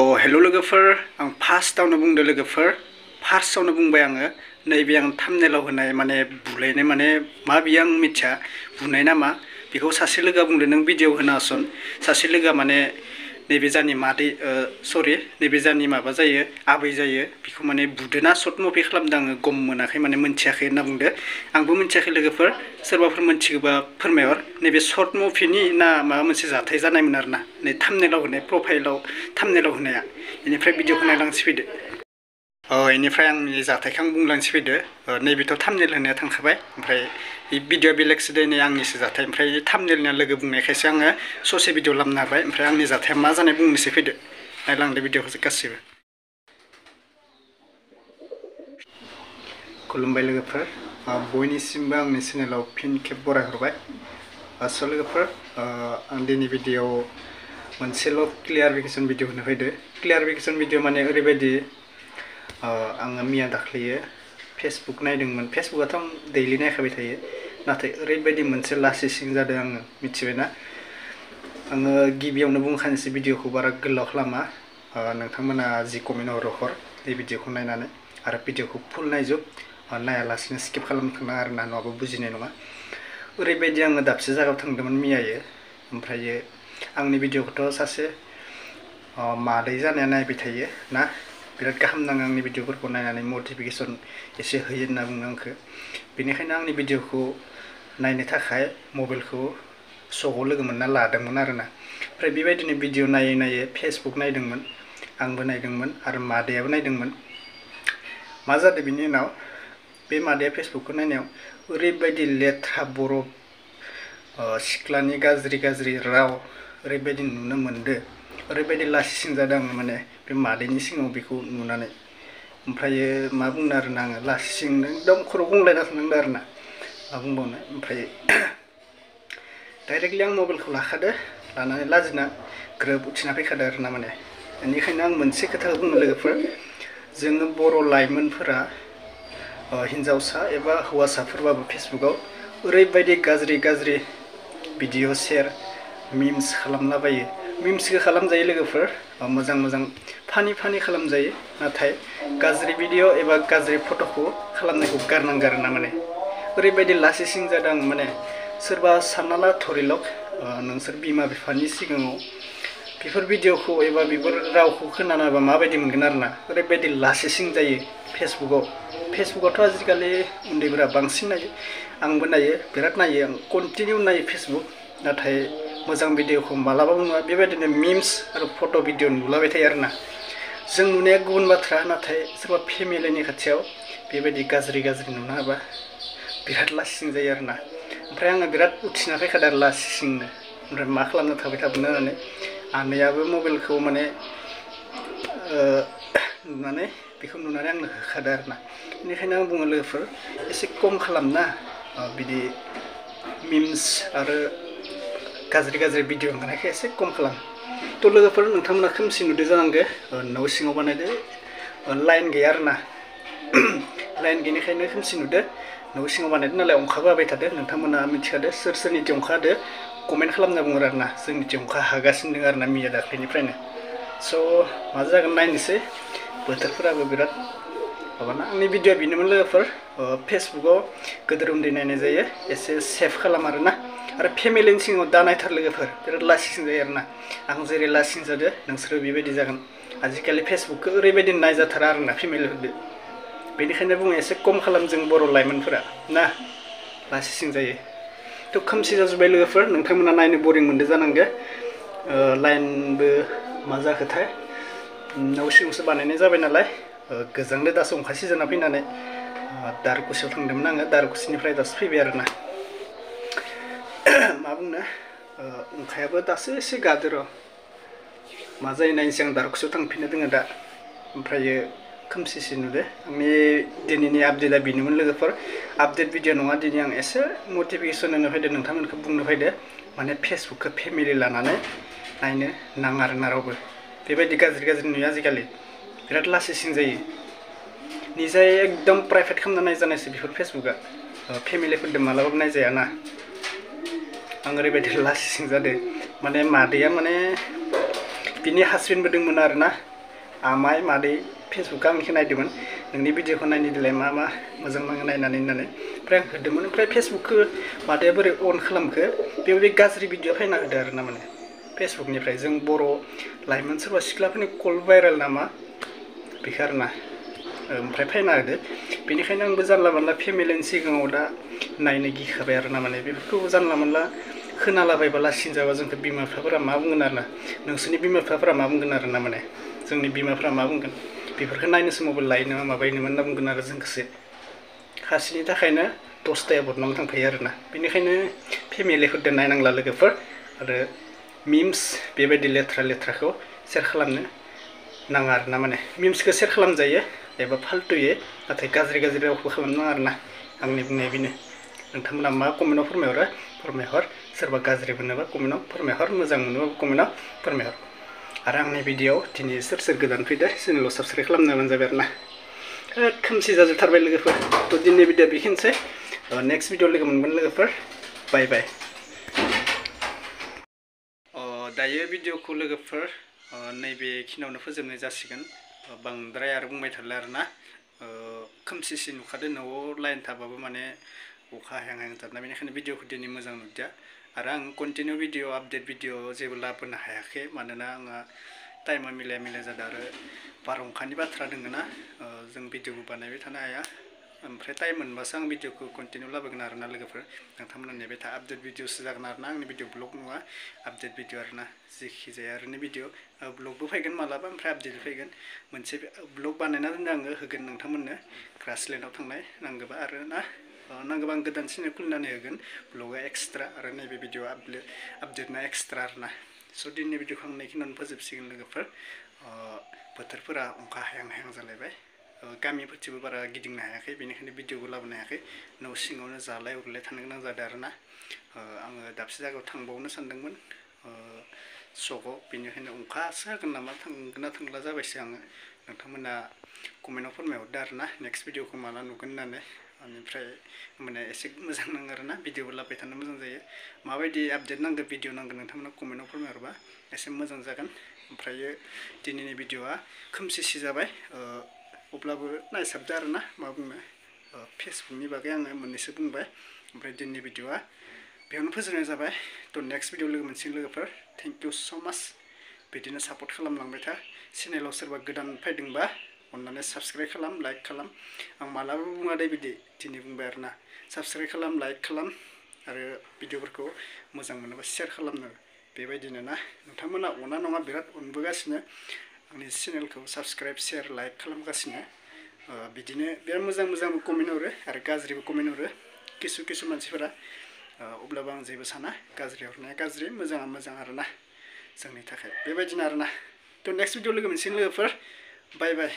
hello लोगोफोर आं फार्स्टआवनो बुंदो लोगोफोर फार्स्टआवनो बुंबाय आङो नैबे आं थाम्बनेलाव होनाय माने बुलायनाय माने मा बियो आं मिथिया बुनाय नामा बेखौ सासे लोगोआ बुंदो नों भिडिअ होनासन सासे लोगोआ माने नैबे जानि मादै सरि नैबे जानि माबा जायो आबै जायो बेखौ माने बुदोना सर्ट मुभि खालामदों आङो गम मोनाखै माने मोनथियाखै होनना बुंदो आंबो मोनथियाखै लोगोफोर सोरबाफोर मोनथिगोबा फोरमायहर नैबे सर्ट मुभिनि ना माबा मोनसे जाथाय जानायमोन आरोना नै थाम्बनेलाव होनाय प्रफाइलाव थाम्बनेलाव होनाया बेनिफ्राय भिडिअखौ नायलांसै फैदो बेनिफ्राय आंनि जाथायखौ आं बुंलांसै फैदो नैबेथ' थाम्बनेल होनाया थांखाबाय ओमफ्राय भिडिअ बेलेगसो दिनै आंनिसो जाथाय ओमफ्राय थाम्बनेलनिया लोगो बुंनायखायसो आङो ससे भिडिअ लाबोनो हाबाय ओमफ्राय आंनि जाथाया मा जानाय बुंनोसै फैदो नायलांदो भिडिअखौ गासिबो खुलुमबाय लोगोफोर बयनिसिमबो आंनि चेनेलाव फिन खेब बरायहरबाय स' लोगोफोर आं दिनै भिडिअ मोनसेल' क्लियारिफिकेसन भिडिअ होनो फैदो क्लियारिफिकेसन भिडिअ माने ओरैबायदि आङो मैया दाख्लैयो फेसबुक नायदोंमोन फेसबुकआथ' आं दैलि नायखाबाय थायो नाथाय ओरैबायदि मोनसे लासिं जादों आङो मिथिबायना आङो गिबियावनो बुंखानोसै भिडिअखौ बारा गोलाव खालामा नोंथांमोना जि कमेन्ट हर बे भिडिअखौ नायनानै आरो भिडिअखौ फुल नायजोब नायालासिनो स्किप खालामथांनाङा आरोना नङाबा बुजिनाय नङा ओरैबायदि आङो दाबसे जायगायाव थांदोंमोन मैयायो ओमफ्रायो आंनि भिडिअखौथ' सासे मादै जानाया नायबाय थायो ना बिराद गाहाम नाङो आंनि भिडिअफोरखौ नायनानै मटिभेसन एसे होयो होनना बुङो आंखौ बेनिखायनो आंनि भिडिअखौ नायनो थाखाय मबाइलखौ सगाव लोगो मोनना लादोंमोन आरोना ओमफ्राय बेबायदिनो भिडिअ नायै फेसबुक नायदोंमोन आंबो नायदोंमोन आरो मादैयाबो नायदोंमोन मा जादों बिनि उनाव बे मादैया फेसबुकखौ नायनायाव ओरैबायदि लेथ्रा बर' सिख्लानि गाज्रि राव ओरैबायदि नुनो मोनदो ओरैबायदि लासिं जादों आङो माने बे मादैनि सिगाङाव बेखौ नुनानै ओमफ्रायो मा बुंनो आरोना आङो लासिंनो एकदम खर' गंग्लायना थानांदों आरोना मा बुंबावनो ओमफ्राय डाइरेक्टलि आं मबाइलखौ लाखादो लानानै लाजिना ग्रोब उथिना फैखादो आरोना माने बेनिखायनो आं मोनसे खोथाखौ बुंनो लोगोफोर जोङो बर' लाइमोनफोरा हिन्जावसा एबा हौवासाफोरबाबो फेसबुकआव ओरैबायदि गाज्रि भिडिअ शेयार मिम्स खालामलाबायो मिम्सखौ खालामजायो लोगोफोर मोजां फानि खालामजायो नाथाय गाज्रि भिडिअ एबा गाज्रि फट'खौ खालामनायखौ गारनांगौ आरोना माने ओरैबायदि लासिं जादों आं माने सोरबा सानना ला धरिलक नोंसोर बिमा बिफानि सिगाङाव बेफोर भिडिअखौ एबा बेफोर रावखौ खोनानाबा माबायदि मोनगोन आरोना ओरैबायदि लासिं जायो फेसबुकआवथ' आजिखालि उन्दैफोरा बांसिन नायो आंबो नायो बिराद नायो आं कन्टिनिउ नायो फेसबुक नाथाय मोजां भिडिअखौ मालाबाबो नुवा बेबायदिनो मिम्स आरो फट' भिडिअ नुलाबाय थायो आरोना जों नुनाया गुबुन बाथ्रा नाथाय सोरबा फेमिलिनि खाथियाव बेबायदि गाज्रि नुनो हाबा बिराद लासिं जायो आरोना ओमफ्राय आङो बिराद उथिना फैखादों आरो लासिंनो ओमफ्राय मा खालामना थाबाय थाबोनो होननानै आनैयाबो मबाइलखौ माने नुनानै बेखौ नुनानै आंनो होखादों आरोना बेनिखायनो आं बुङो लोगोफोर एसे खम खालामना बिदि मिम्स आरो गाज्रि भिडिअ ओंखारनायखौ एसे खम खालाम थ' लोगोफोर नोंथांमोना खोमसि नुदो जानांगो न' सिङाव बानायदो लाइन गैया आरोना लाइन गैयिखायनो खोमसि नुदो न' सिङाव बानायदो नालाय अखाबो हाबाय थादो नोंथांमोना मिथिखादो सोरनिथि अखा हादो कमेन्ट खालामना बुङो आरोना जोंनिथि अखा हागासिनो दं आरोना मैया दाख्लैनिफ्रायनो स' मा जागोन नायनोसै बोथोरफोराबो बिराद माबाना आंनि भिडिअ बेनोमोन लोगोफोर फेसबुकआव गोदोर उन्दै नायनाय जायो एसे सेफ खालाम आरोना आरो फेमिलिनि सिङाव दा नायथार लोगोफोर बिराद लासिं जायो आरोना आं जेरै लासिं जादो नोंसोरो बेबायदि जागोन आजिखालि फेसबुकखौ ओरैबायदि नायजाथारा आरोना फेमिलिफोरदो बेनिखायनो बुङो एसे खम खालाम जों बर' लाइमोनफोरा ना लासिं जायो थ' खोमसि जाजोब्बाय लोगोफोर नोंथांमोना नायनो बरिं मोनदो जानांगो लाइनबो मा जाखोथाय न' सिङावसो बानायनाय जाबाय नालाय गोजांदो दासो अखा सिजोना फैनानै दारकुसियाव थांदोंमोन आङो दारकुसिनिफ्राय दासो फैबाय आरोना मा बुंनो अखायाबो दासो एसे गादो र' मा जायो नायनोसै आं दारकुसियाव थांफिननो दोङो दा ओमफ्रायो खोमसिसि नुदो आंनि दिनैनि आपडेटआ बेनोमोन लोगोफोर आपडेट भिडिअ नङा दिनै आं एसे मटिभेसन होनो फैदो नोंथांमोनखौ बुंनो फैदो माने फेसबुकखौ फेमिलि लानानै नायनो नाङा आरोना रावबो बेबायदि गाज्रि नुयो आजिखालि बिराद लासिं जायो निजाय एकदम प्राइभेट खालामना नायजानायसो बेफोर फेसबुकआ फेमिलिफोरजों मालाबाबो नायजायाना आं ओरैबायदि लासिं जादों माने मादैया माने बिनि हासबेन्डबो दंमोन आरोना आमाय मादै फेसबुक आंनिखौ नायदोंमोन नोंनि भिडिअखौ नायनो दिलाय मा मा मोजां नाङो नायनानै होननानै ओमफ्राय आं होदोंमोन ओमफ्राय फेसबुकखौ मादैया बोरै अन खालामखो बेबायदि गाज्रि भिडिअ फैना होदो आरो ना माने फेसबुकनिफ्राय जों बर' लाइमोन सोरबा सिख्लाफोरनि कल भाइरेल नामा बेखौ आरो ना ओमफ्राय फैना होदो बेनिखायनो आंबो जानला मोनला फेमिलिनि सिगाङाव दा नायनो गिखाबाय आरो ना माने बेफोरखौ जानला मोनला खोनालाबायबा सिनजाबा जोंखौ बिमा बिफाफोरा मा बुंगोन आरो ना नोंसोरनि बिमा बिफाफोरा मा बुंगोन आरो ना माने जोंनि बिमाफ्रा मा बुंगोन बेफोरखौ नायनोसो मबाइल लायो नामा माबायोनोमोन होनना बुंगोन आरो जोंखौसो खासिनि थाखायनो 10टाया बदनाम थांफायो आरो ना बेनिखायनो फेमिलिफोरजों नायनांला लोगोफोर आरो मिम्स बेबायदि लेथ्रा लेथ्राखौ शेयार खालामनो नाङा आरो ना माने मिम्सखौ शेयार खालामजायो एबा फाल्टुयै नाथाय गाज्रि गाज्रि रावखौ खालामनो नाङा आरो ना आंनि बुंनाया बेनो नोंथांमोना मा कमेन्टआव फोरमायहर सोरबा गाज्रि मोनोबा कमेन्टआव फोरमायहर मोजां मोनोबा कमेन्टआव फोरमायहर आरो आंनि भिडिअ दिनै सोर सोर गोदान फैदो चेनेलाव साबस्क्राइब खालामनो जाबाय आरो ना खोमसि जाजोबथारबाय लोगोफोर थ' दिनैनि भिडिअ बेखिनिसै नेक्स्ट भिडिअ लोगो मोनगोन लोगोफोर बाय बाय दायो भिडिअखौ लोगोफोर नैबेखिनियावनो फोजोबनाय जासिगोन बांद्राय आरो बुंबाय थारला आरो ना खोमसिसि नुखादो न'आव लाइन थाबाबो माने अखा हायां हायां जादोंना बेनिखायनो भिडिअखौ दिनै मोजां नुदिया आरो आं कन्टिनिउ भिडिअ आपडेट भिडिअ जेबो लाबोनो हायाखै मानोना आंहा टाइमा मिलाया जादों आरो बारहुंखानि बाथ्रा दङ ना जों भिडिअबो बानायबाय थानो हाया ओमफ्राय टाइम मोनबासो आं भिडिअखौ कन्टिनिउ लाबोगोन आरो ना लोगोफोर नोंथांमोना नेबाय था आपडेट भिडिअसो जागोन आरो ना आंनि भिडिअ ब्लग नङा आपडेट भिडिअ आरो ना जेखि जाया ओरैनो भिडिअ ब्लगबो फैगोन मालाबा ओमफ्राय आपडेट फैगोन मोनसे ब्लग बानायना दोनदों आङो होगोन नोंथांमोननो ग्रासलेण्डआव थांनाय नांगौबा आरो ना नांगौबा आं गोदान चेनेल खुलिनानै होगोन ब्लगा एक्सट्रा आरो नैबे भिडिअ आपडेटना एक्सट्रा आरो ना स' दिनैनि भिडिअखौ आं बेखिनियावनो फोजोबसिगोन लोगोफोर बोथोरफोरा अखा हायां हायां जालायबाय गामिफोरथिंबो बारा गिदिंनो हायाखै बेनिखायनो भिडिअबो लाबोनो हायाखै न' सिङावनो जालाय उरलाय थानो गोनां जादों आरो ना आङो दाबसे जायगायाव थांबावनो सानदोंमोन सकआव बेनिखायनो अखासो हागोन नामा थांगोन ना थांला जाबायसो आङो नोंथांमोना कमेन्टआव फोरमायहरदो आरो ना नेक्स्ट भिडिअखौ माला नुगोन होननानै बेनिफ्राय माने एसे मोजां नाङो आरो ना भिडिअबो लाबाय थानो मोजां जायो माबायदि आपडेट नांगौ भिडिअ नांगौ नोंथांमोना कमेन्टआव फोरमायहरबा एसे मोजां जागोन ओमफ्रायो दिनैनि भिडिअआ खोमसिसि जाबाय अब्लाबो नायसाबदो आरो ना मा बुंनो फेसबुकनि बागै आङो मोननैसो बुंबाय ओमफ्राय दिनैनि भिडिअआ बेयावनो फोजोबनाय जाबाय थ' नेक्स्ट भिडिअ लोगो मोनसिगोन लोगोफोर थेंक इउ स' माच बिदिनो सापर्ट खालामलांबाय था चेनेलाव सोरबा गोदान फैदोंबा अन्नानै साबस्क्राइब खालाम लाइक खालाम आं मालाबा बुङा दे बिदि दिनै बुंबाय आरो ना साबस्क्राइब खालाम लाइक खालाम आरो भिडिअफोरखौ मोजां मोनोबा शेयार खालामनो बेबायदिनो ना नोंथांमोना अना नङा बिराद अनबोगासिनो आंनि चेनेलखौ साबस्क्राइब शेयार लाइक खालामगासिनो बिदिनो बिराद मोजां मोजांबो कमेन्ट हरो आरो गाज्रिबो कमेन्ट हरो किसु मानसिफोरा अब्लाबो आं जेबो साना गाज्रि हरनाया गाज्रि मोजाङा मोजां आरो ना जोंनि थाखाय बेबायदिनो आरो ना थ' नेक्स्ट भिडिअ लोगो मोनसिगोन लोगोफोर बाय बाय